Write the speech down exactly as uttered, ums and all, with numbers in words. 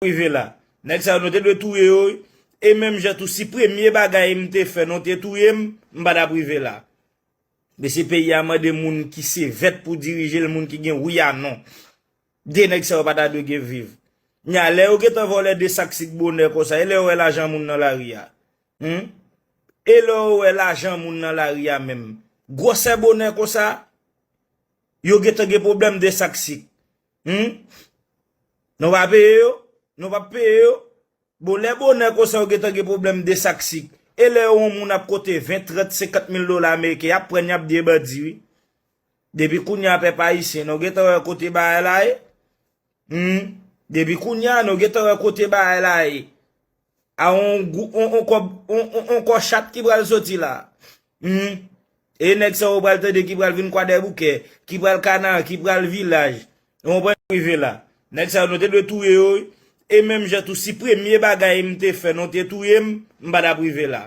rive la. Nèg sa yo, nou te dwe touye yo, wi. E menm jan tou, si premye bagay m te fè, nou te touye m, m pa t ap rive la. Mesye, peyi a mande moun ki sevèt pou dirije l, moun ki gen wi a non. De nèg sa yo pa ta dwe gen viv. Nya, lè yo gentan vòlè de sak sik bonè konsa, e lè yo wè lajan moun nan lari a? Hmm? E lè yo wè lajan moun nan lari a menm? Gwosè bonè konsa, yo gentan gen pwoblèm de sak sik. Hmm? Nou pa peye yo? Nou pa peye yo? Bon, lè bonè konsa yo gentan gen pwoblèm de sak sik. E lè yon moun ap kote ven, trant, senkant mil dola ameriken, y ap pran, y ap di e bandi, wi. Depi kounye a, pèp ayisyen, nou gentan wè kote bagay la ye. Hmm. Depi kounye a, nou gentan wè kote bagay la ye. A on, on, on, kòb, on, on, on kò chat ki pral soti la. Hmm. E nèg sa yo pral tande ki pral vin Kwadèboukè, ki pral Kanaran, ki pral Vilaj. Ou konprann rive la. Nèg sa yo, nou te dwe touye yo, wi. E menm jan tou, si premye bagay m te fè, nou te touye m, m pa t ap rive la.